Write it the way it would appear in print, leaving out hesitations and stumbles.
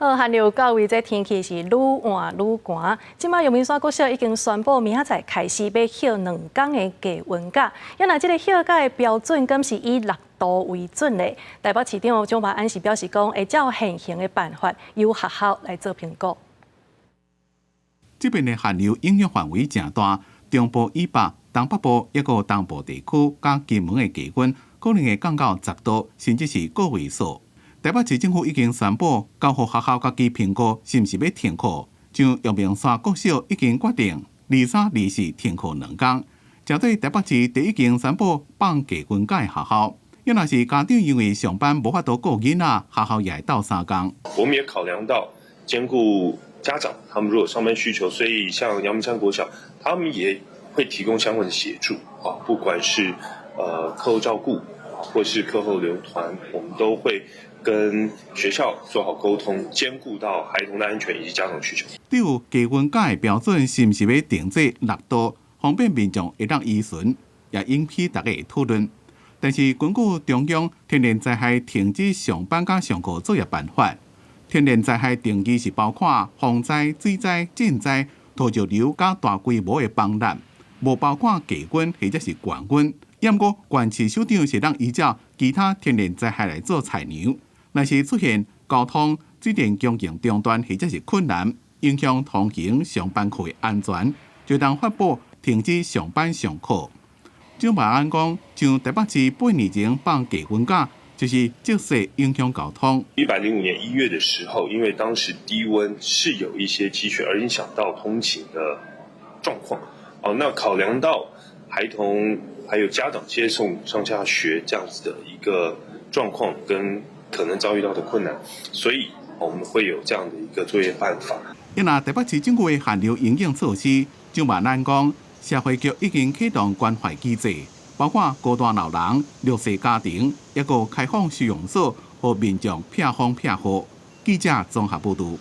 好，寒流到位，這天氣是愈換愈寒。這擺陽明山國小已經宣布，明仔載開始欲歇兩工的低溫假。啊若這个歇假的標準，敢是以6度為準的？台北市長蔣萬安是表示講，會照現行的辦法，由學校來做評估。這邊的寒流影響範圍誠大，中部以北、東北部抑閣東部地區佮金門的低溫可能會降到10度，甚至是個位數。台北市政府已經宣布，交予學校家己評估是毋是欲停課。像陽明山國小已經決定二三、二四停課兩工。針對台北市第一間宣布放低溫假的學校，若是家長因為上班無法度顧囡仔，學校也會鬥相共。我們也考量到兼顧家長，他們如果上班需求，所以像陽明山國小，他們也會提供相關的協助啊，不管是課後照顧，或是課後留團，我們都會跟學校做好溝通，兼顧到孩童的安全以及家長需求。對於低溫假的標準是毋是欲定做6度，方便民眾會當依循，也引起大家的討論。但是根據中央天然災害停止上班佮上課作業辦法，天然災害定義是包括洪災、水災、震災、土石流佮大規模的崩塌，無包括低溫或者是高溫。毋過縣市首長是會當依照其他天然災害來做裁量。若是出現交通、水電供應中斷或者是困難，影響通行上班課的安全，就當發布停止上班上課。蔣萬安講，像台北市8年前放低溫假，就是積雪影響交通。105年1月的時候，因為當時低溫是有一些積雪而影響到通勤的狀況。哦，那考量到孩童還有家長接送上下學這樣子的一個狀況跟可能遭遇到的困難，所以我們會有這樣的一個作業辦法。若台北市政府的寒流應變措施，蔣萬安講，社會局已經啟動關懷機制，包括孤單老人、弱勢家庭，抑閣開放收容所，予民眾避風避雨。記者綜合報導。